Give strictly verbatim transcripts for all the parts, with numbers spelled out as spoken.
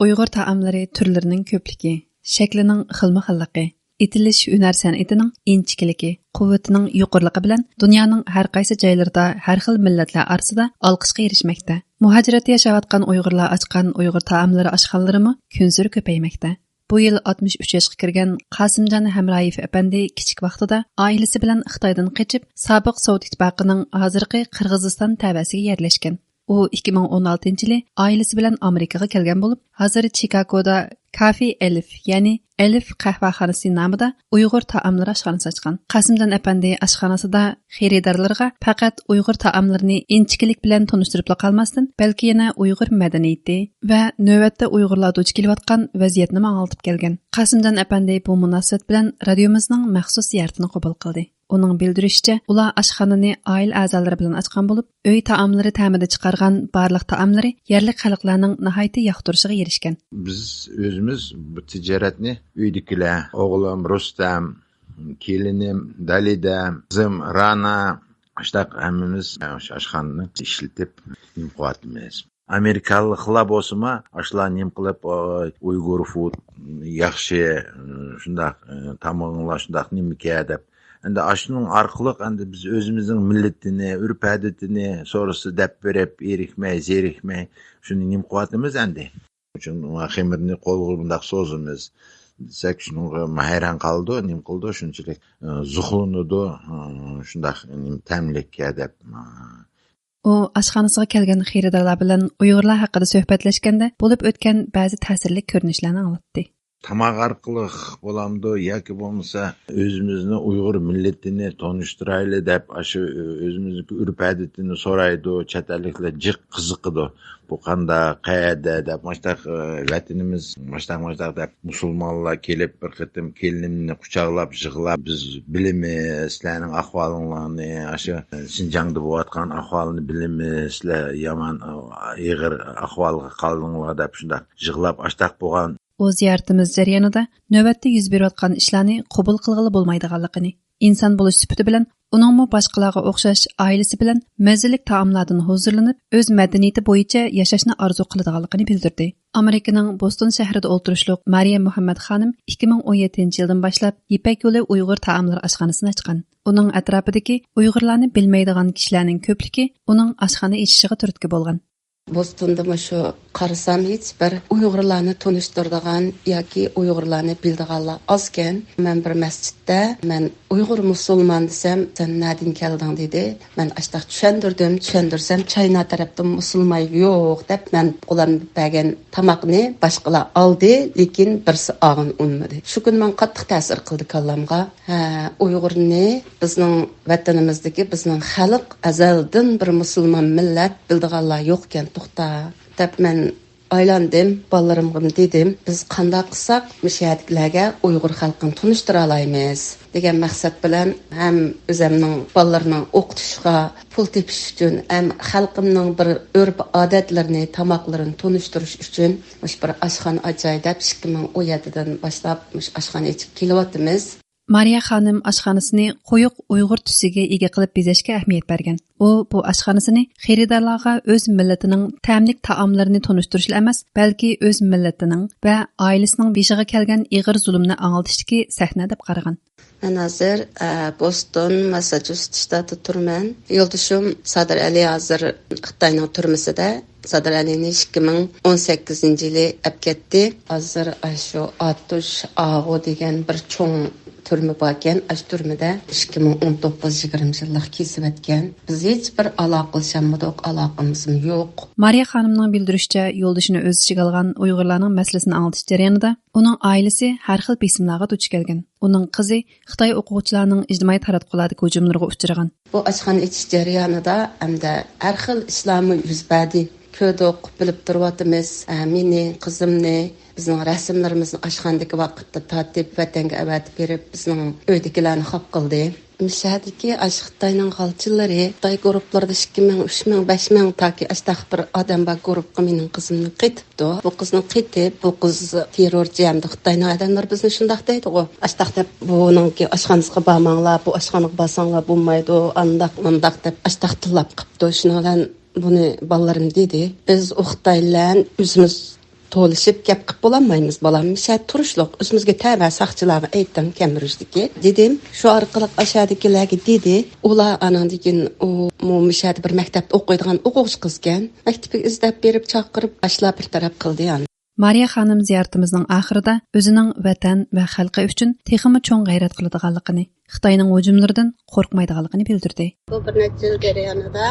ئۇيغۇر تائاملىرى تۈرلىرىنىڭ كۆپلۈكى، شەكلىنىڭ خىلمۇ خىللىقى، ئېتىلىش ھۈنەر سەنئىتىنىڭ ئىنچىكىلىكى، قۇۋۋىتىنىڭ يۇقىرىلىقى بىلەن دۇنيانىڭ ھەر قايسى جايلىرىدا ھەر خىل مىللەتلەر ئارىسىدا ئالقىشقا ئېرىشمەكتە. مۇھاجىرەتتە ياشاۋاتقان ئۇيغۇرلار ئاچقان ئۇيغۇر تائاملىرى ئاشخانىلىرىمۇ كۈنسېرى كۆپەيمەكتە. بۇ يىل ئاتمىش ئۈچ ياشقا كىرگەن قاسىمجان ھەمرايېف ئەپەندى كىچىك ۋاقتىدا ئائىلىسى بىلەن خىتايدىن قېچىپ، سابىق سوۋېت ئىتتىپاقىنىڭ ھازىرقى قىرغىزىستان تەۋەسىگە يەرلەشكەن. ئۇ ئىككى مىڭ ئون ئالتىنچى يىلى ئائىلىسى بىلەن ئامېرىكىغا كەلگەن بولۇپ، ھازىر چىكاگودا كافى ئەلىف، يەنى ئەلىف قەھۋەخانىسى نامىدا ئۇيغۇر تائاملىرى ئاشخانىسى ئاچقان. قاسىمجان ئەپەندى ئاشخانىسىدا خېرىدارلىرىغا پەقەت ئۇيغۇر تائاملىرىنى ئىنچىكىلىك بىلەن تونۇشتۇرۇپلا قالماستىن، بەلكى يەنە ئۇيغۇر مەدەنىيىتى ۋە نۆۋەتتە ئۇيغۇرلار دۇچ كېلىۋاتقان ۋەزىيەتنىمۇ ئاڭلىتىپ كەلگەن. قاسىمجان ئەپەندى بۇ مۇناسىۋەت بىلەن رادىيومىزنىڭ مەخسۇس زىيارىتىنى قوبۇل قىلدى. ئۇنىڭ بىلدۈرۈشىچە، ئۇلار ئاشخانىنى ئائىلە ئەزالىرى بىلەن ئاچقان بولۇپ، ئۆي تائاملىرى تەمىدە چىقارغان بارلىق تائاملىرى يەرلىك خەلقلەرنىڭ ناھايىتى ياقتۇرۇشىغا ئېرىشكەن. بىز ئۆزىمىز بۇ تىجارەتنى ئۆيدىكىلەر، ئوغلۇم رۇستەم، كېلىنىم دالىدا، قىزىم رانا، ئاشتاق ھەممىمىز شۇ ئاشخانىنى ئىشلىتىپ نېمە قىلىۋاتىمىز. ئامېرىكالىقلار بولسىمۇ ئاشۇلار نېمە قىلىپ، ئۇيغۇر فۇد ياخشى، شۇنداق، تامىقىڭلار شۇنداق نېمىكەن دەپ، ئەندى ئاشۇنىڭ ئارقىلىق ئەندى بىز ئۆزىمىزنىڭ مىللىتىنى، ئۆرپ-ئادىتىنى سورىسا دەپ بېرىپ، ئېرىكمەي، زېرىكمەي شۇنى نېمە قىلىۋاتىمىز ئەندى. شۇنىڭ خېمىرىنى قولغا بۇنداق سوزىمىز دېسەك، شۇنىڭغا ھەيران قالىدۇ، نېمە قىلىدۇ، شۇنچىلىك زوقلىنىدۇ، شۇنداق تەملىككە دەپ. ئۇ ئاشخانىسىغا كەلگەن خېرىدارلار بىلەن ئۇيغۇرلار ھەققىدە سۆھبەتلەشكەندە بولۇپ ئۆتكەن بەزى تەسىرلىك كۆرۈنۈشلەرنى ئاڭلاتتى. تاماق ئارقىلىق بولامدۇ ياكى بولمىسا ئۆزىمىزنى ئۇيغۇر مىللىتىنى تونۇشتۇرايلى دەپ، ئاشۇ ئۆزىمىزنىڭ ئۆرپ-ئادىتىنى سورايدۇ، چەت ئەللىكلەر جىق قىزىقىدۇ. بۇ قانداق، قەيەردە دەپ، مۇشتاق ۋەتىنىمىز مۇشتاق مۇشتاق دەپ، مۇسۇلمانلار كېلىپ بىر قېتىم كېلىنىمنى قۇچاقلاپ يىغلاپ، بىز بىلىمىز سىلەرنىڭ ئەھۋالىڭلارنى، ئاشۇ شىنجاڭدا بولۇۋاتقان ئەھۋالنى بىلىمىز، سىلەر يامان ئېغىر ئەھۋالغا قالدىڭلار دەپ شۇنداق يىغلاپ ئاشتاق بولغان. ئۇ زىيارىتىمىز جەريانىدا نۆۋەتتە يۈز بېرىۋاتقان ئىشلارنى قوبۇل قىلغىلى بولمايدىغانلىقىنى، ئىنسان بولۇش سۈپىتى بىلەن ئۇنىڭمۇ باشقىلارغا ئوخشاش ئائىلىسى بىلەن مەززىلىك تائاملاردىن ھۇزۇرلىنىپ، ئۆز مەدەنىيىتى بويىچە ياشاشنى ئارزۇ قىلىدىغانلىقىنى بىلدۈردى. ئامېرىكىنىڭ بوستون شەھىرىدە ئولتۇرۇشلۇق مارىيە مۇھەممەد خانىم ئىككى مىڭ ئون يەتتىنچى يىلدىن باشلاپ يىپەك يولى ئۇيغۇر تائاملىرى ئاشخانىسىنى ئاچقان. ئۇنىڭ ئەتراپىدىكى ئۇيغۇرلارنى بىلمەيدىغان كىشىلەرنىڭ كۆپلۈكى ئۇنىڭ ئاشخانا ئېچىشىغا تۈرتكە بولغان. بوستوندا مۇشۇ قارىسام، ھېچ بىر ئۇيغۇرلارنى تونۇشتۇرىدىغان ياكى ئۇيغۇرلارنى بىلىدىغانلار ئازكەن. مەن بىر مەسچىتتە، مەن ئۇيغۇر مۇسۇلمان دېسەم، سەن نەدىن كەلدىڭ دېدى. مەن ئاشتاق چۈشەندۈردۈم، چۈشەندۈرسەم، چاينا تەرەپتىن مۇسۇلمان يوق دەپ، مەن ئۇلار بەرگەن تاماقنى باشقىلار ئالدى، لېكىن بىرسى ئالغىنى ئۇنىمىدى. شۇ كۈنى ماڭا قاتتىق تەسىر قىلدى كاللامغا. ھە، ئۇيغۇرنى بىزنىڭ ۋەتىنىمىزدىكى بىزنىڭ خەلق ئەزەلدىن بىر مۇسۇلمان مىللەت، بىلىدىغانلار يوقكەن، توختا دەپ مەن ئايلاندىم، بالىلىرىمغىمۇ دېدىم، بىز قانداق قىلساق مۇشۇ يەردىكىلەرگە ئۇيغۇر خەلقىنى تونۇشتۇرالايمىز دېگەن مەقسەت بىلەن ھەم ئۆزەمنىڭ بالىلىرىنىڭ ئوقۇتۇشىغا پۇل تېپىش ئۈچۈن، ھەم خەلقىمنىڭ بىر ئۆرپ ئادەتلىرىنى، تاماقلىرىنى تونۇشتۇرۇش ئۈچۈن مۇشۇ بىر ئاشخانا ئاچاي دەپ ئىككى مىڭ ئون يەتتىدىن باشلاپ مۇشۇ ئاشخانا ئېچىپ كېلىۋاتىمىز. مارىيە خانىم ئاشخانىسىنى قويۇق ئۇيغۇر تۈسىگە ئىگە قىلىپ بېزەشكە ئەھمىيەت بەرگەن. ئۇ بۇ ئاشخانىسىنى خېرىدارلارغا ئۆز مىللىتىنىڭ تەملىك تائاملىرىنى تونۇشتۇرۇشلا ئەمەس، بەلكى ئۆز مىللىتىنىڭ ۋە ئائىلىسىنىڭ بېشىغا كەلگەن ئېغىر زۇلۇمنى ئاڭلىتىشتىكى سەھنە دەپ قارىغان. مەن ھازىر، ئە، بوستون، ماسساچۇسېتس شتاتىدا تۇرىمەن. يولدىشىم سادىر ئەلى ھازىر خىتاينىڭ تۈرمىسىدە. سادىر ئەلىنى ئىككى مىڭ ئون سەككىزىنچى يىلى ئەپكەتتى. ھازىر ئاشۇ ئاتۇش ئاغۇ دېگەن بىر چوڭ تۈرمە باركەن، ئاشۇ تۈرمىدە ئىككى مىڭ ئون توققۇز، يىگىرمە يىللىق كېسىۋەتكەن. بىز ھېچ بىر ئالاقىلىشالمىدۇق، ئالاقىمىزمۇ يوق. مارىيە خانىمنىڭ بىلدۈرۈشىچە، يولدىشىنى ئۆز ئىچىگە ئالغان ئۇيغۇرلارنىڭ مەسىلىسىنى ئاڭلىتىش جەريانىدا ئۇنىڭ ئائىلىسى ھەر خىل بېسىملارغا دۇچ كەلگەن. ئۇنىڭ قىزى خىتاي ئوقۇغۇچىلارنىڭ ئىجتىمائىي تاراتقۇلاردىكى ھۇجۇملىرىغا ئۇچرىغان. بۇ ئاشخانا ئېچىش جەريانىدا ھەمدە ھەر خىل ئىشلارمۇ يۈز بەردى. كۆردۇق، بىلىپ تۇرۇۋاتىمىز. ئە، مېنى، قىزىمنى، بىزنىڭ رەسىملىرىمىزنى ئاشخانىدىكى ۋاقىتتا تارتىپ ۋەتەنگە ئەۋەتىپ بېرىپ، بىزنىڭ ئۆيدىكىلەرنى خاپا قىلدى. مۇشۇ يەردىكى ئاشۇ خىتاينىڭ غالچىلىرى خىتاي گۇرۇپپىلىرىدا ئىككى مىڭ، ئۈچ مىڭ، بەش مىڭ تاكى ئاشتاق بىر ئادەم بار گۇرۇپپىغا مېنىڭ قىزىمنى قېتىپتۇ. بۇ قىزنى قېتىپ، بۇ قىز تېررورچى ھەمدە خىتاينىڭ ئادەملىرى بىزنى شۇنداق دەيدىغۇ. ئاشتاق دەپ بۇنىڭكى ئاشخانىسىغا بارماڭلار، بۇ ئاشخانىغا بارساڭلار بولمايدۇ، ئانداق مۇنداق دەپ ئاشتاق تىللاپ قاپتۇ. شۇنىڭ بىلەن بۇنى بالىلىرىم دېدى. بىز ئۇ خىتاي بىلەن ئۆزىمىز تولىشىپ گەپ قىلىپ بولالمايمىز، بالام. مىشە تۇرۇشلۇق، ئۆزىمىزگە تەۋە ساقچىلارغا ئېيتىڭ، كەمبرىجدىكى، دېدىم. شۇ ئارقىلىق ئاشادىكىلەرگە دېدى. ئۇلار ئاناندىن كېيىن ئۇ مۇ-، مىشەدە بىر مەكتەپتە ئوقۇيدىغان ئوقۇغۇچى قىزكەن. مەكتىپىگە ئىزدەپ بېرىپ چاقىرىپ، ئاشۇلار بىر تەرەپ قىلدى يەنى. مارىيە خانىم زىيارىتىمىزنىڭ ئاخىرىدا ئۆزىنىڭ ۋەتەن ۋە خەلقى ئۈچۈن تېخىمۇ چوڭ غەيرەت قىلىدىغانلىقىنى، خىتاينىڭ ھۇجۇملىرىدىن قورقمايدىغانلىقىنى بىلدۈردى. بۇ بىر نەچچە يىل جەريانىدا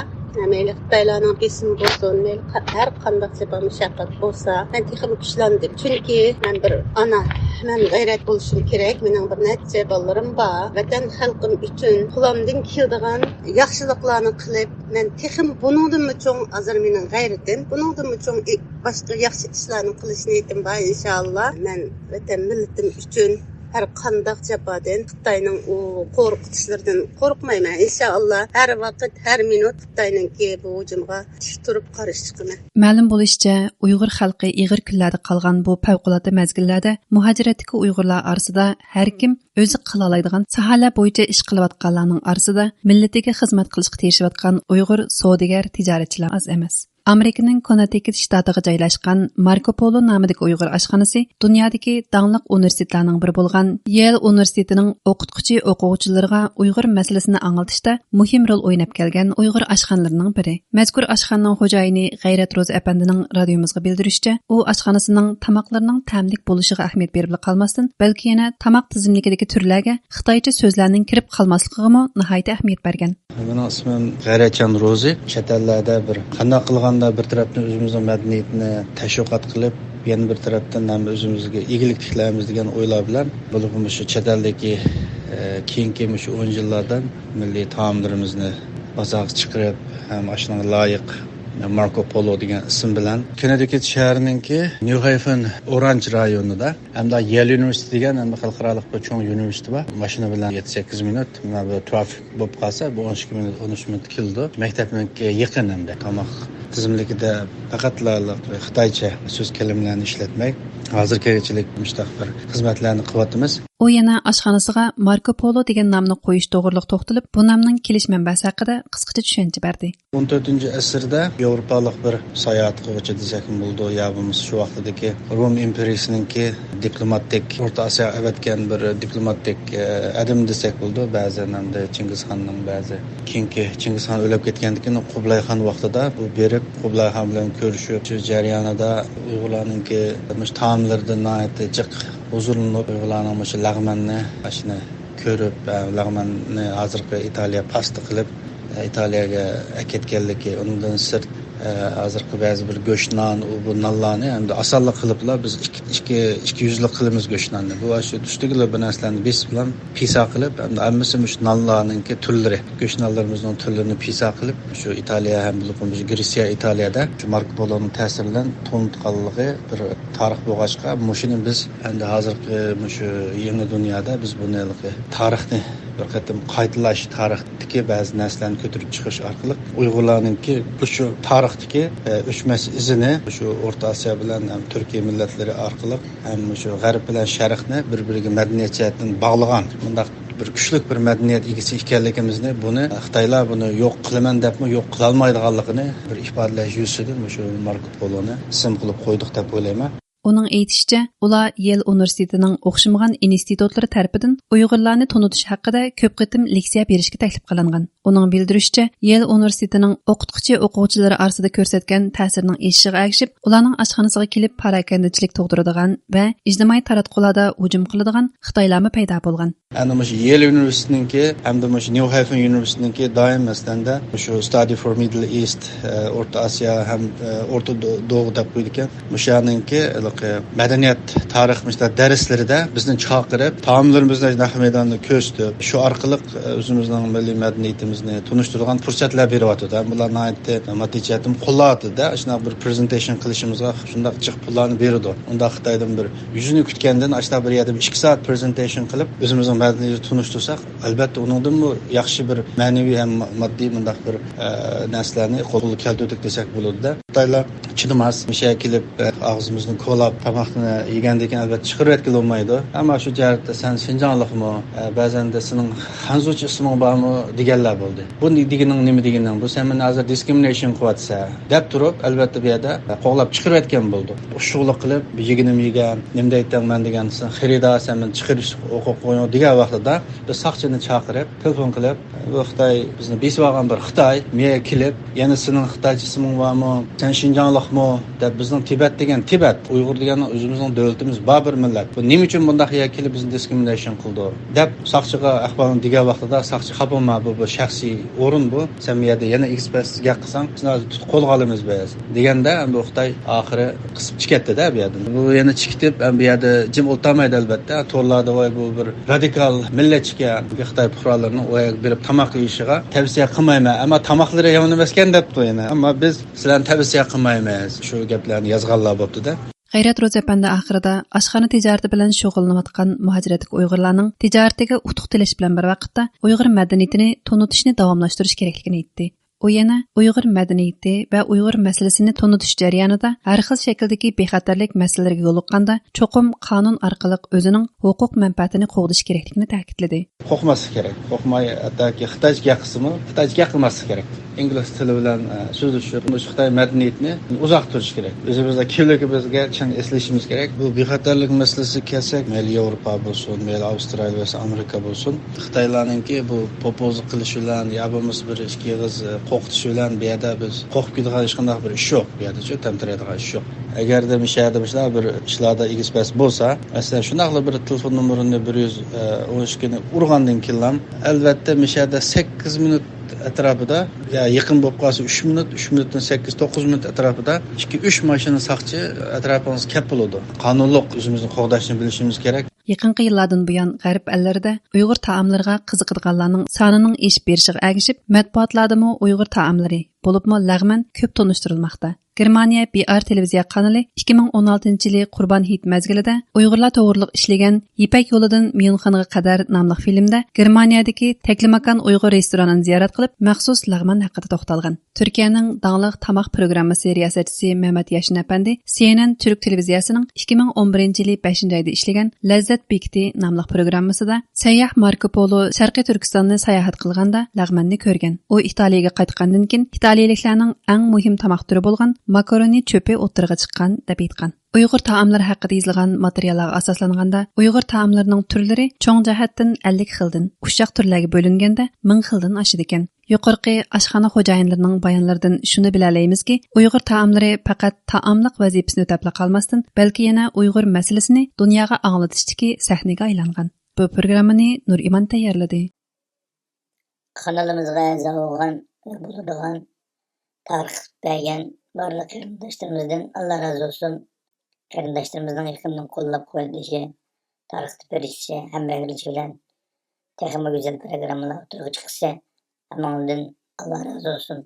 مەيلى خىتايلارنىڭ بېسىمى بولسۇن، مەيلى قا-، ھەر قانداق جاپا مۇشەققەت بولسا، مەن تېخىمۇ كۈچلەندىم. چۈنكى مەن بىر ئانا، مەن غەيرەت بولۇشۇم كېرەك. مېنىڭ بىر نەچچە بالىلىرىم بار. ۋەتەن خەلقىم ئۈچۈن قولۇمدىن كېلىدىغان ياخشىلىقلارنى قىلىپ، مەن تېخىمۇ بۇنىڭدىنمۇ چوڭ، ھازىر مېنىڭ غەيرىتىم، بۇنىڭدىنمۇ چوڭ ئى-، باشقا ياخشى ئىشلارنى قىلىش نىيىتىم بار، ئىنشائاللا. مەن ۋەتەن مىللىتىم ئۈچۈن ھەر قانداق جاپادىن، خىتاينىڭ ئۇ قورقۇتۇشلىرىدىن قورقمايمەن، ئىنشائاللا. ھەر ۋاقىت، ھەر مىنۇت خىتاينىڭكى بۇ ھۇجۇمغا تىك تۇرۇپ قارشى چىقىمەن. مەلۇم بولۇشىچە، ئۇيغۇر خەلقى ئېغىر كۈنلەردە قالغان بۇ پەۋقۇلئاددە مەزگىللەردە مۇھاجىرەتتىكى ئۇيغۇرلار ئارىسىدا ھەر كىم ئۆزى قىلالايدىغان ساھەلەر بويىچە ئىش قىلىۋاتقانلارنىڭ ئارىسىدا مىللىتىگە خىزمەت قىلىشقا تىرىشىۋاتقان ئۇيغۇر سودىگەر، تىجارەتچىلەر ئاز ئەمەس. ئامېرىكىنىڭ كوننېتىكېت شتاتىغا جايلاشقان ماركو پولو نامىدىكى ئۇيغۇر ئاشخانىسى دۇنيادىكى داڭلىق ئۇنىۋېرسىتېتلارنىڭ بىرى بولغان يېل ئۇنىۋېرسىتېتىنىڭ ئوقۇتقۇچى ئوقۇغۇچىلىرىغا ئۇيغۇر مەسىلىسىنى ئاڭلىتىشتا مۇھىم رول ئويناپ كەلگەن ئۇيغۇر ئاشخانىلىرىنىڭ بىرى. مەزكۇر ئاشخانىنىڭ خوجايىنى غەيرەت روزى ئەپەندىنىڭ رادىيومىزغا بىلدۈرۈشىچە، ئۇ ئاشخانىسىنىڭ تاماقلىرىنىڭ تەملىك بولۇشىغا ئەھمىيەت بېرىپلا قالماستىن، بەلكى يەنە تاماق تىزىملىكىدىكى تۈرلەرگە خىتايچە سۆزلەرنىڭ كىرىپ قالماسلىقىغىمۇ ناھايىتى ئەھمىيەت بەرگەن. مېنىڭ ئىسمىم غەيرەتجان روزى. چەت ئەللەردە بىر قانداق قىلغاندا بىر تەرەپتىن ئۆزىمىزنىڭ مەدەنىيىتىنى تەشۋىقات قىلىپ، يەنە بىر تەرەپتىن ھەم ئۆزىمىزگە ئىگىلىك تىكلەيمىز دېگەن ئويلار بىلەن، بولۇپمۇ شۇ چەت ئەلدىكى، ئە، كېيىنكى مۇشۇ ئون يىللاردا مىللىي تائاملىرىمىزنى بازارغا چىقىرىپ، ھەم ئاشۇنىڭغا لايىق ماركو پولو دېگەن ئىسىم بىلەن كوننېتىكېت شەھىرىنىڭكى نيۇ ھەيۋېن ئورانج رايونىدا ھەمدە يېل ئۇنىۋېرسىتېتى دېگەن ھەم خەلقئارالىق بىر چوڭ ئۇنىۋېرسىتېت بار. ماشىنا بىلەن يەتتە سەككىز مىنۇت، مانا بۇ ترافىك بولۇپ قالسا، بۇ ئون ئىككى مىنۇت، ئون ئۈچ مىنۇت كېلىدۇ. مەكتەپنىڭكى يېقىن ھەمدە تاماق تىزىملىكىدە پەقەتلا خىتايچە سۆز كەلىمىلەرنى ئىشلەتمەي، ھازىرغىچىلىك مۇشۇنداق بىر خىزمەتلەرنى قىلىۋاتىمىز. ئۇ يەنە ئاشخانىسىغا ماركو پولو دېگەن نامنى قويۇش توغرىلىق توختىلىپ، بۇ نامنىڭ كېلىش مەنبەسى ھەققىدە قىسقىچە چۈشەنچە بەردى. ئون تۆتىنچى ئەسىردە ياۋروپالىق بىر ساياھەت قىلغۇچى دېسەكمۇ بولىدۇ، يا بولمىسا شۇ ۋاقتىدىكى روم ئىمپېرىيىسىنىڭكى دىپلوماتىك، ئورتا ئاسىياغا ئەۋەتكەن بىر دىپلوماتىك، ئە، ئادەم دېسەك بولىدۇ. بەزى ئەمدى چىڭگىزخاننىڭ بەزى كېيىنكى، چىڭگىزخان ئۆلۈپ كەتكەندىن كېيىن قۇبلايخان ۋاقتىدا بۇ بېرىپ، قۇبلايخان بىلەن كۆرۈشۈپ، شۇ جەريانىدا ئۇيغۇرلارنىڭكى مۇشۇ تائاملىرىدىن ناھايىتى جىق ھۇزۇرلىنىپ، ئۇيغۇرلارنىڭ مۇشۇ لەغمەننى، ئاشۇنى كۆرۈپ، ئە، لەغمەننى ھازىرقى ئىتالىيە پاستا قىلىپ، ئە، ئىتالىيەگە ئەكەتكەنلىكى، ئۇنىڭدىن سىرت، ئە، ھازىرقى بەزى بىر گۆش نان، ئۇ بۇ نانلارنى ئەمدى ئاسانلا قىلىپلا بىز ئىككى، ئىككى، ئىككى يۈزلۈك قىلىمىز گۆش ناننى. بۇ ئاشۇ تۈشتىكىلا بىر نەرسىلەرنى بېسىپلا پىسا قىلىپ، ئەمدى ھەممىسى مۇشۇ نانلارنىڭكى تۈرلىرى، گۆش نانلىرىمىزنىڭ تۈرلىرىنى پىسا قىلىپ، شۇ ئىتالىيە ھەم بولۇپمۇ مۇشۇ گرېتسىيە، ئىتالىيەدە شۇ ماركو پولونىڭ تەسىرى بىلەن تونۇتقانلىقى بىر تارىخ بولغاچقا، مۇشۇنى بىز ئەمدى ھازىرقى مۇشۇ يېڭى دۇنيادا بىز بۇنى ھېلىقى تارىخنى بىر قېتىم قايتىلاش، تارىختىكى بەزى نەرسىلەرنى كۆتۈرۈپ چىقىش ئارقىلىق ئۇيغۇرلارنىڭكى شۇ تارىختىكى، ئە، ئۆچمەس ئىزىنى شۇ ئورتا ئاسىيا بىلەن ھەم تۈركىي مىللەتلىرى ئارقىلىق ھەم شۇ غەرب بىلەن شەرقنى بىر-بىرىگە مەدەنىيەت جەھەتتىن باغلىغان مۇنداق بىر كۈچلۈك بىر مەدەنىيەت ئىگىسى ئىكەنلىكىمىزنى، بۇنى خىتايلار بۇنى يوق قىلىمەن دەپمۇ يوق قىلالمايدىغانلىقىنى بىر ئىپادىلەش يۈزىسىدىن مۇشۇ ماركو پولونى ئىسىم قىلىپ قويدۇق دەپ ئويلايمەن. ئۇنىڭ ئېيتىشىچە، ئۇلار يېل ئۇنىۋېرسىتېتىنىڭ ئوخشىمىغان ئىنستىتۇتلىرى تەرىپىدىن ئۇيغۇرلارنى تونۇتۇش ھەققىدە كۆپ قېتىم لېكسىيە بېرىشكە تەكلىپ قىلىنغان. ئۇنىڭ بىلدۈرۈشىچە، يېل ئۇنىۋېرسىتېتىنىڭ ئوقۇتقۇچى ئوقۇغۇچىلىرى ئارىسىدا كۆرسەتكەن تەسىرىنىڭ ئېشىشىغا ئەگىشىپ، ئۇلارنىڭ ئاشخانىسىغا كېلىپ پاراكەندىچىلىك تۇغدۇرىدىغان ۋە ئىجتىمائىي تاراتقۇلاردا ھۇجۇم قىلىدىغان خىتايلارمۇ پەيدا بولغان. ئەنە مۇشۇ يېل ئۇنىۋېرسىتېتىنىڭكى ھەمدە مۇشۇ نيۇ ھەيۋېن ئۇنىۋېرسىتېتىنىڭكى دائىم، مەسىلەندە، مۇشۇ Study for Middle East، ئە، ئورتا ئاسىيا ھەم، ئە، ئورتا دو-، دوغۇ دەپ قويىدىكەن. مۇشۇ يەرنىڭكى ھېلىقى مەدەنىيەت، تارىخ مۇشۇنداق دەرسلىرىدە بىزنى چاقىرىپ، تائاملىرىمىزنى نەق مەيداندا كۆرسىتىپ، شۇ ئارقىلىق، ئە، ئۆزىمىزنىڭ مىللىي مەدەنىيىتىمىزنى تونۇشتۇرىدىغان پۇرسەتلەر بېرىۋاتىدۇ. ھەم بۇلار ناھايىتى ماددىي جەھەتتىن قوللاۋاتىدۇ-دە، شۇنداق بىر پرېزېنتېيشن قىلىشىمىزغا شۇنداق جىق پۇللارنى بېرىدۇ. ئۇنداق خىتايدىن بىر يۈزىنى كۈتكەندىن، ئاشۇنداق بىر يەردە بىر ئىككى سائەت پرېزېنتېيشن قىلىپ، ئۆزىمىزنىڭ مەدەنىيىتىنى تونۇشتۇرساق، ئەلبەتتە، ئۇنىڭدىنمۇ ياخشى بىر مەنىۋى ھەم ماددىي مۇنداق بىر، ئە، نەرسىلەرنى قولغا كەلتۈردۇق دېسەك بولىدۇ-دە. خىتايلار چىدىماس، مۇشۇ يەرگە كېلىپ، ئە، ئاغزىمىزنى كولاپ، تاماقنى يېگەندىن كېيىن، ئەلۋەتتە، چىقىرىۋەتكىلى بولمايدۇ. ئەمما شۇ جەھەتتە سەن شىنجاڭلىقمۇ؟ ئە، بەزەندە سېنىڭ خەنزۇچە ئىسمىڭ بارمۇ دېگەنلەر بولدى. بۇ نى-، دېگىنىڭ نېمە دېگىنىڭ؟ بۇ سەن مېنى ھازىر دىسكرىمىنېيشن قىلىۋاتىسەن، دەپ تۇرۇپ، ئەلۋەتتە، بۇ يەردە، ئە، قوغلاپ چىقىرىۋەتكەن بولىدۇ. ئۇششۇقلۇق قىلىپ، بۇ يېگىنىم يېگەن، نېمە دەيتتىڭ مەن دېگەن، سەن خېرىدار، سەن مېنى چىقىرىش ھوقۇقۇڭ يوق دېگەن ۋاقتىدا، بىز ساقچىنى چاقىرىپ، تېلېفون قىلىپ، بۇ خىتاي، بىزنى بېسىۋالغان بىر خىتاي، مېيە كېلىپ، يەنە سېنىڭ خىتايچە ئىسمىڭ بارمۇ؟ سەن شىنجاڭلىقمۇ؟ دەپ، بىزنىڭ تىبەت دېگەن، تىبەت، ئۇيغۇر دېگەننىڭ ئۆزىمىزنىڭ دۆلىتىمىز بار بىر مىللەت. بۇ نېمە ئۈچۈن بۇنداق يەرگە كېلىپ بىزنى دىسكرىمىنېيشن قىلىدۇ؟ دەپ، ساقچىغا ئەھۋالنى دېگەن ۋاقتىدا، ساقچى، خاپا بولما، بۇ بىر شەخسىي ئورۇن بۇ. سەن بۇ يەردە يەنە ئېكسپرېسسىز گەپ قىلساڭ، سېنى ھازىر تۇتۇپ قولغا ئالىمىز بىز، دېگەندە، ئەمدى ئۇ خىتاي ئاخىرى قىسىپ چىكەتتى-دە بۇ يەردىن. بۇ يەنە چىكىتىپ، ئەمدى بۇ يەردە جىم ئولتۇرمايدۇ، ئەلۋەتتە. تورلاردا، ۋاي، بۇ بىر رادىكال مىللەتچىكەن، خىتاي پۇقرالىرىنىڭ ئۇ يەرگە بېرىپ تاماق يېيىشىغا تەۋسىيە قىلمايمەن، ئەمما تاماقلىرى يامان ئەمەسكەن، دەپتۇ يەنە. ئەمما بىز سىلەرنى تەۋسىيە قىلمايمىز، شۇ گەپلەرنى يازغانلار بوپتۇ-دە. غەيرەت روزى ئەپەندى ئاخىرىدا ئاشخانا تىجارىتى بىلەن شۇغۇللىنىۋاتقان مۇھاجىرەتتىكى ئۇيغۇرلارنىڭ تىجارىتىگە ئۇتۇق تىلەش بىلەن بىر ۋاقىتتا، ئۇيغۇر مەدەنىيىتىنى تونۇتۇشنى داۋاملاشتۇرۇش كېرەكلىكىنى ئېيتتى. ئۇ يەنە ئۇيغۇر مەدەنىيىتى ۋە ئۇيغۇر مەسىلىسىنى تونۇتۇش جەريانىدا ھەر خىل شەكىلدىكى بىخەتەرلىك مەسىلىلىرىگە يولۇققاندا، چوقۇم قانۇن ئارقىلىق ئۆزىنىڭ ھوقۇق مەنپەئەتىنى قوغدىشى كېرەكلىكىنى تەكىتلىدى. قورقماسلىق كېرەك. قورقماي، ھەتتاكى خىتايچە گەپ قىلسىمۇ، خىتايچە گەپ قىلماسلىق كېرەك. ئىنگلىز تىلى بىلەن، ئە، سۆزلىشىپ، مۇشۇ خىتاي مەدەنىيىتىنى ئۇزاق تۇرۇش كېرەك. ئۆزىمىزنىڭ كىملىكىمىزگە چىڭ ئېسىلىشىمىز كېرەك. بۇ بىخەتەرلىك مەسىلىسىگە كەلسەك، مەيلى ياۋروپا بولسۇن، مەيلى ئاۋسترالىيە بولسۇن، ئامېرىكا بولسۇن، خىتايلارنىڭكى بۇ پوپوزلۇق قىلىشى بىلەن يا بولمىسا بىر ئىككى ئېغىز، ئە، قوقۇتۇشى بىلەن بۇ يەردە بىز قورقۇپ كېتىدىغان ھېچقانداق بىر ئىش يوق. بۇ يەردىچۇ تەمتىرەيدىغان ئىش يوق. ئەگەردە مۇشۇ يەردە مۇشۇنداق بىر ئىشلاردا ئېگىز پەس بولسا، مەسىلەن، شۇنداقلا بىر تېلېفون نومۇرىنى بىر يۈز ئون ئىككىنى ئۇرغاندىن كېيىنلا، ئەلۋەتتە، مۇشۇ يەردە سەككىز مىنۇت ئەتراپىدا، يا يېقىن بولۇپ قالسا ئۈچ مىنۇت، ئۈچ مىنۇتتىن سەككىز، توققۇز مىنۇت ئەتراپىدا ئىككى، ئۈچ ماشىنا ساقچى ئەتراپىڭىزغا كەپ بولىدۇ. قانۇنلۇق ئۆزىمىزنى قوغداشنى بىلىشىمىز كېرەك. يېقىنقى يىللاردىن بۇيان، غەرب ئەللىرىدە ئۇيغۇر تائاملىرىغا قىزىقىدىغانلارنىڭ سانىنىڭ ئېشىپ بېرىشىغا ئەگىشىپ، مەتبۇئاتلاردىمۇ ئۇيغۇر تائاملىرى، بولۇپمۇ لەغمەن كۆپ تونۇشتۇرۇلماقتا. گېرمانىيە بىئار تېلېۋىزىيە قانىلى ئىككى مىڭ ئون ئالتىنچى يىلى قۇربان ھېيت مەزگىلىدە ئۇيغۇرلار توغرىلىق ئىشلىگەن يىپەك يولىدىن ميۇنخېنغا قەدەر ناملىق فىلىمدە گېرمانىيەدىكى تەكلىماكان ئۇيغۇر رېستورانىنى زىيارەت قىلىپ، مەخسۇس لەغمەن ھەققىدە توختالغان. تۈركىيەنىڭ داڭلىق تاماق پروگراممىسى رىياسەتچىسى مەمەت ياشىن ئەپەندى سى ئېن ئېن تۈرك تېلېۋىزىيەسىنىڭ ئىككى مىڭ ئون بىرىنچى يىلى بەشىنچى ئايدا ئىشلىگەن لەززەت بېكىتى ناملىق پروگراممىسىدا سەيياھ ماركو پولو شەرقىي تۈركىستاننى ساياھەت قىلغاندا لەغمەننى كۆرگەن. ئۇ ئىتالىيەگە قايتقاندىن كېيىن ئىتالىيەلىكلەرنىڭ ئەڭ مۇھىم تاماق تۈرى بولغان ماكارونى چۆپى ئوتتۇرىغا چىققان، دەپ ئېيتقان. ئۇيغۇر تائاملىرى ھەققىدە يېزىلغان ماتېرىياللارغا ئاساسلانغاندا، ئۇيغۇر تائاملىرىنىڭ تۈرلىرى چوڭ جەھەتتىن ئەللىك خىلدىن، ئۇششاق تۈرلەرگە بۆلۈنگەندە مىڭ خىلدىن ئاشىدىكەن. يۇقىرىقى ئاشخانا خوجايىنلىرىنىڭ بايانلىرىدىن شۇنى بىلەلەيمىزكى، ئۇيغۇر تائاملىرى پەقەت تائاملىق ۋەزىپىسىنى ئۆتەپلا قالماستىن، بەلكى يەنە ئۇيغۇر مەسىلىسىنى دۇنياغا ئاڭلىتىشتىكى سەھنىگە ئايلانغان. بۇ پروگراممىنى نۇرئىمان تەييارلىدى. قانىلىمىزغا ئەزا بولغان ۋە بولىدىغان، تارقىتىپ بەرگەن بارلىق قېرىنداشلىرىمىزدىن ئاللا رازى بولسۇن. قېرىنداشلىرىمىزنىڭ يېقىندىن قوللاپ-قۇۋۋەتلىشى، تارقىتىپ بېرىشى، ھەمراھلىشى بىلەن تېخىمۇ گۈزەل پروگراممىلار ئوتتۇرىغا چىقىشى ھەممىڭلاردىن ئاللا رازى بولسۇن.